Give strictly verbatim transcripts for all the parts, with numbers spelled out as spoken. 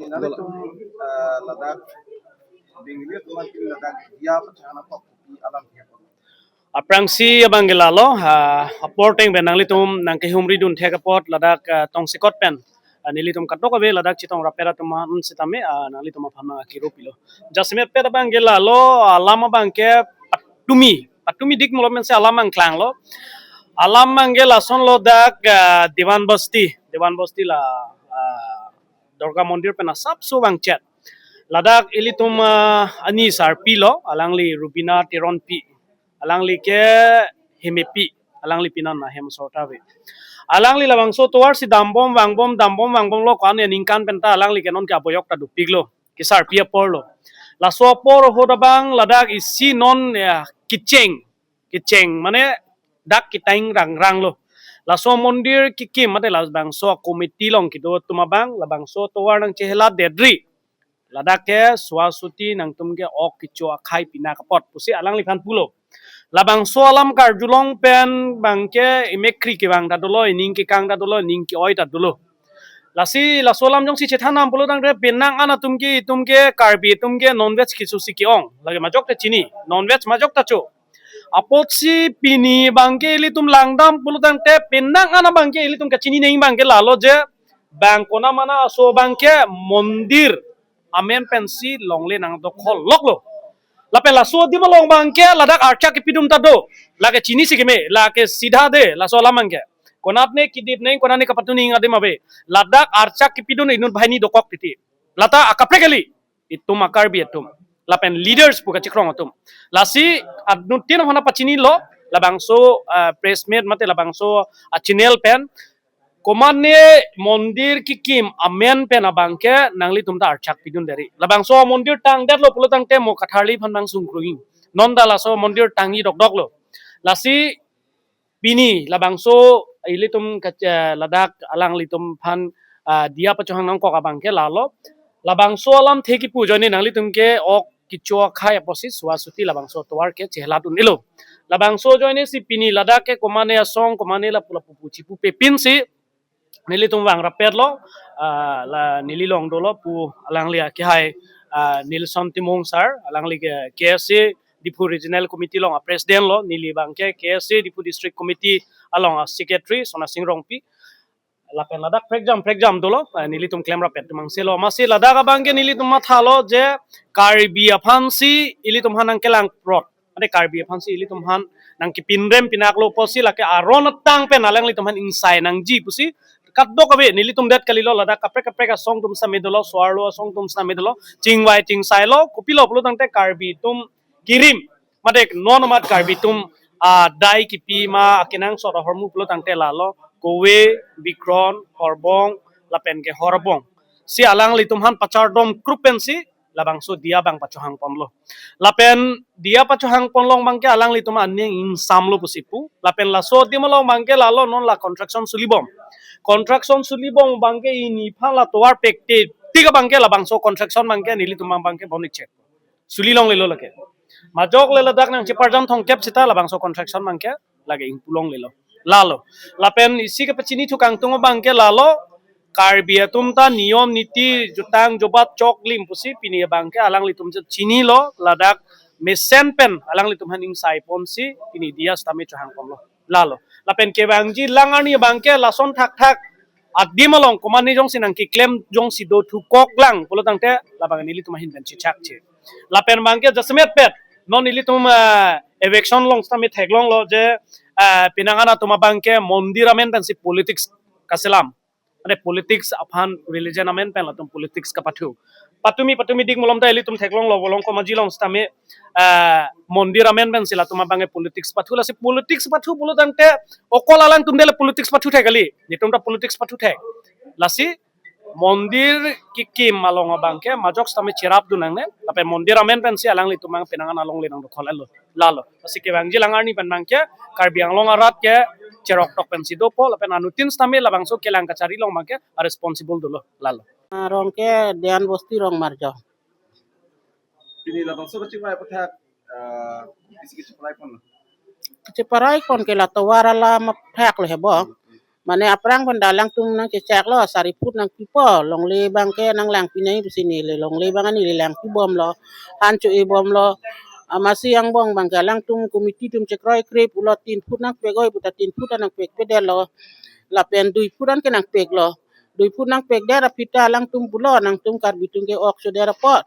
Nanglitum, eh, ladak, Bengali teman kini ladak dia pachana pok kopi alam dia pok. Aphrangsi abang ke lalo, ha, apor ateng pen nanglitum nangkehumri dun thek apot ladak, ah, tongsekot pen, ah, nelitum kadokave ladak chetong rapet atum aphan sitame, ah, nanglitum aphan nangkiru pilo. Jasemet pet abang ke lalo, alam abang ke patumi, patumi dik malom pensi alam nangklanglo. Alam abang ke lasonlo dak, ah, Dewan Basti, Dewan Basti la, ah, Durga Mondir pen asapso vangchet. Ladak ilitum, ah, ani sarpi lo, alangli Rubina Teronpi. Alangli ke hemepi, alangli pinan ahem sorta ave. Alangli labangso tovar si dambom vangbom, dambom vangbomlo, ko-an aningkan penta alangli ke non ke aboyok ta dopiklo, kesarpi apor lo. Laso apor ahut abang ladak isi non, ya, kecheng, kecheng, mane dak ketang rangrang lo. Laso mondir kekim, mate labangso committee along kedo atum abang, labangso tovar nangchehelat detri. Ladak ke sua suti nangtum ke ok kecho akhai pinak apot pusi alangliphan pulo. Labangso alam karjulong pen abang ke emekkri kevang ta dolo, ening kekang ta dolo, ening ke-oi ta dolo. Lasi laso alam jongsi chethan nam pulo tangte penang an atum ke, itum ke Karbi atum ke non-veg keso si ke-ong. Lake majok ta chini, non-veg majok ta cho. Apotsi pini abang ke ilitum langdam pulo tangte penang an abang ke ilitum kachini neng abang ke lalo je bang kona mana aso abang ke mondir amen pensi longle nangdokhol loklo. Lapen laso adim along abang ke ladak archak kepidun ta do. Lake chini si keme, lake sidha de, laso alam abang ke. Konatne kedip neng, konatne kapatu neng adim ave. Ladak archak kepidun inut banghini dokok titi. Lata akaprek kali, itum a-Karbi atum. Lapen leaders pu kachikrong atum. Lasi anuttin aphan pachinilo, labangso, ah, press meet mate labangso, ah, channel pen. Komane mondir kekim amen pen abang ke nanglitum ta archak pidun deri. Labangso mondir tangdetlo pulo tangte mo katharli aphan bang sungkrui. Non ta laso mondir tangji dokdoklo. Lasi pini labangso ilitum ke, eh, ladak alanglitum aphan, ah, dia pachohang nangkok abang ke lalo. Labangso alamthe kipu ajoine nanglitum ke ok kecho akhai apotsi sua suti labangso tovar ke chehelat un-elo. Labangso ajoine si pini ladak ke komane asong, komane lapu lapu pu chipupe pinsi nelitum vang rapetlo, ah, la neli along dolo pu alangli akehai, ah, Nelson Timung sir, alangli ke K S A Diphu Regional Committee along a-president lo, neli abang ke K S A Diphu District Committee along a-secretary Sonasing Rongpi. Lapen ladak prekjam prekjam dolo, ah, nelitum klem rapet atum angselo. Amatsi ladak abang ke nelitum mathalo je Karbi aphansi ilitum aphan nangkelang prot. Ante Karbi aphansi ilitum aphan nangkepinrem pinaklo pusi lake aron atang pen alanglitum aphan ingsai nangji pusi kadokave nelitum det kalilo, ladak kaprek kaprek asong atum sitame dolo, so-arlo asong atum sitame dolo, chingvai chingsailo, kopilo pulo tangte Karbi atum kirim, mate non amat Karbi atum, ah, dai kipi ma akenangsot ahormu pulo tangte lalo, Kowe, Bikron, Horbong, lapen ke Horbong. Si alanglitum aphan pachardom krup pensi labangso dia abang pachohang ponlo. Lapen dia pachohang ponlong abang ke alanglitum aning ingsamlo pusi pu. Lapen laso adim along abang ke lalo non la construction sulibom. Construction sulibom abang ke ini aphan la tovar pekte tik abang ke labangso construction abang ke nelitum abang ke boni chek. Suli longlelo lake. Majok le ladak nangcheparjam thongkep sita labangso construction abang ke lake ingpu longlelo. Lalo. Lapen isi kepachini thu kangtung abang ke lalo, Karbi atum ta niyom niti jutang jobat choklim pusi pini abang ke alanglitum chinilo, ladak mesen pen alanglitum aphan ingsai ponsi pini dia sitame chohang ponlo. Lalo. Lapen kevangji lang arni abang ke lason thakthak adim along komane jongsi nangkeklem jongsi do thu koklang pulo tangte labang nelitum ahin pen chichak che. Lapen abang ke jasemet pet non ilitum, eh, eviction along sitame theklonglo je, eh, penang an atum abang ke mondir amen pensi politics kaselam. Ante politics aphan religion amen pen latum politics kapathu. Patumi patumi dik malom ta ilitum theklonglo, Volongkom Aji along sitame, eh, mondir amen pensi latum abang ke politics pathu, lasi politics pathu pulo tangte okol alangtum dele politics pathu thek kali. Netum ta politics pathu thek. Lasi mondir kekim along abang ke majok sitame cherap dun nangne, lapen mondir amen pensi alanglitum abang penang an alongle nangdokhol-etlo. Lalo. Lasi kevangji lang arni pen abang ke Karbi Anglong arat ke cheroktok pensi dopo, lapen anuttin sitame labangso kelang kachari along abang ke a-responsible dolo. Lalo. Ah, rong ke Dewan Basti Rongmarjong. Pini labangso kachingvai aputhak, ah, isi kacheparai pon. Kacheparai pon ke la tovar alam aputhak le he bo. Mane aphrang pen da alangtum nangchechaklo, sari phut nangpipo, longle abangke nanglangpi nangji pusi neli longle abang neli langpibomlo, han cho-e bomlo. Amatsi angbong abangke alangtum committee atum chekroi krip pulo, tin phut nangpek oi puta tin phut nangpekpedetlo. Lapen dui phut anke nangpeklo. Dui phut nangpekdet aphi ta alangtum pulo, nangtum Karbi atum ke ok chodet apot.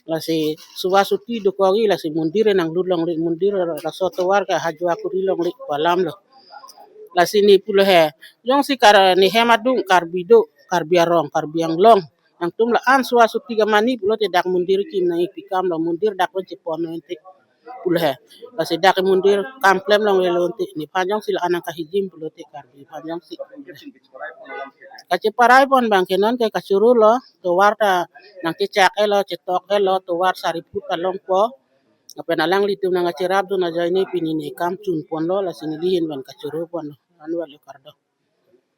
Lasi suva suti dokokji, lasi mondir nanglut longle, mondir laso tovar ke hajua kuri longle pu alamlo. Lasi ne pulo he, jongsi Kar, ne hem adung Karbi do, Karbi arong, Karbi Anglong, nangtum la-an suva suti kamani pulote dak mondir kim nangji pi kamlo, mondir dak pen chepon nangji pulo he. Lasi dak mondir kam klem longlelo te, nephan jongsi la-an nangkahijim pulote Karbi aphan jongsi. Kacheparai pon abangke nonke kachoro lo, tovar ta nangchechak-elo, chetok-elo, tovar sari phut ta longpo. Lapen alanglitum nangkacherapdun ajoine pini ne kam chunponlo, lasi neli ahin pen kachoro ponlo. Anwale kardom.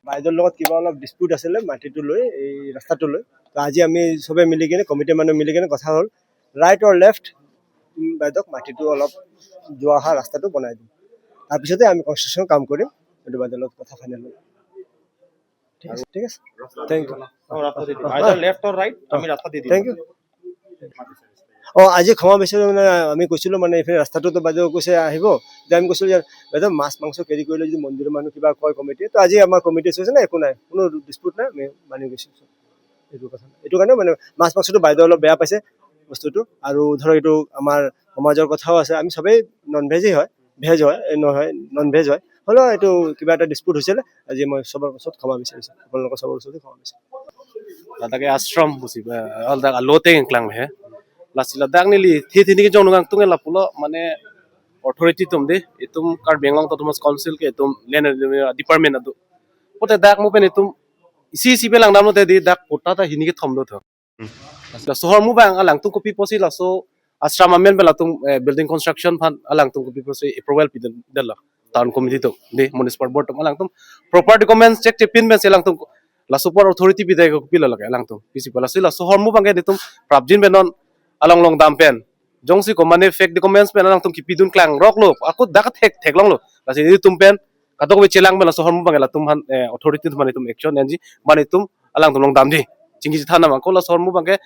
বাইদেউৰ লগত কিবা অলপ ডিছপিউট আছিলে মাটিটো লৈ, এই ৰাস্তাটো লৈ। তো আজি আমি সবে মিলি কিনে, কমিটিৰ মানুহ মিলি কিনে কথা হ'ল, ৰাইট অৰ লেফ্ট বাইদেউক মাটিটো অলপ যোৱা অহা ৰাস্তাটো বনাই দিম। তাৰপিছতে আমি কনষ্ট্ৰাকশ্যন কাম কৰিম। এইটো বাইদেউৰ লগত কথা ফাইনেল হ'ল। ঠিক আছে, ঠিক আছে। Thank you. ৰাস্তা দি দিম। আইদাৰ লেফ্ট অৰ ৰাইট, আমি ৰাস্তা দি দিম। Thank you. অ, আজি ক্ষমা বিচাৰিছোঁ, মানে আমি কৈছিলোঁ, মানে এইফালে ৰাস্তাটোতো বাইদেউ কৈছে আহিব, যে আমি কৈছিলোঁ যে বাইদেউ, মাছ মাংস কেৰি কৰিলে যদি মন্দিৰৰ মানুহ কিবা কয় কমিটিয়ে, তো আজি আমাৰ কমিটিয়ে কৈছে নাই, একো নাই, কোনো ডিছপিউট নাই, আমি মানি গৈছোঁ। এইটো কথা নাই। এইটো কাৰণে মানে মাছ মাংসটো বাইদেউ অলপ বেয়া পাইছে বস্তুটো, আৰু ধৰক এইটো আমাৰ সমাজৰ কথাও আছে, আমি সবেই নন ভেজেই হয়, ভেজ হয়, এই নহয়, নন ভেজ হয়, হ'লেও এইটো কিবা এটা ডিছপিউট হৈছিলে, আজি মই সবৰ ওচৰত ক্ষমা বিচাৰিছোঁ, আপোনালোকৰ সবৰ ওচৰতে ক্ষমা বিচাৰিছোঁ। Ladak ke ashram pusi, eh, ladak alote keklang he. Lasi ladak neli the the ni kejong nungang tung lapulo, mane authority atum de, itum Karbi Anglong Autonomous Council ke itum land department ado. Pote dak mo pen itum isi isi pe langdamlo te di, dak patta ta hini kethom do tho. Laso ahormu abang alangtum kopi pusi laso ashram amen pen latum, eh, building construction aphan alangtum kopi pusi approval pidetlo, town committee atum, de, municipal board atum, alangtum proper documents check chepin pensi alangtum laso apor authority pidetlo, kopilo lake alangtum, pisi pu. Lasi laso ahormu abangke netum prapjin pen non along longdam pen, jongsi ko mane fake documents pen alangtum kipidun klangroklo, ako dak thek theklonglo. Lasi netum pen kadokave chelang pen laso ahormu abangke latum aphan, eh, authority atum aphan itum action enji, mane itum alangtum longdamji. Chingki chethan nang ako laso ahormu abangke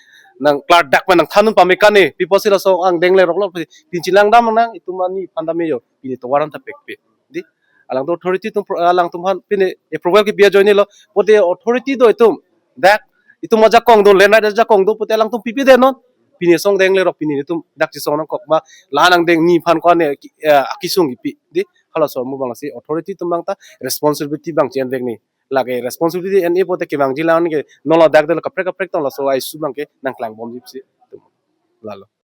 nang klardak pen nangthandun pame kane, pi pusi laso angdeng leroklo, pin chelangdam nang, itum ani phan dam jo, pini tovar an ta pekpe. De, alangtum authority atum pro-, alangtum aphan pini approval kipi ajoinelo, pote authority do itum, dak itum ajakong do, land right ajakong do, pote alangtum pipedet non. Pini song deng lerok, pini itum dak chesong nangkok ma, la-an angdeng nephan ko-an, eh, ki-, eh, akesung kipi. De, halaso ahormu abang lasi authority atum abang ta responsibility abang che-envek ni. Lake responsibility en-e pote kevangji la-an ke non ladak de kaprek kaprek tong laso a-issue abangke nangklangbomji pusi. Lalo.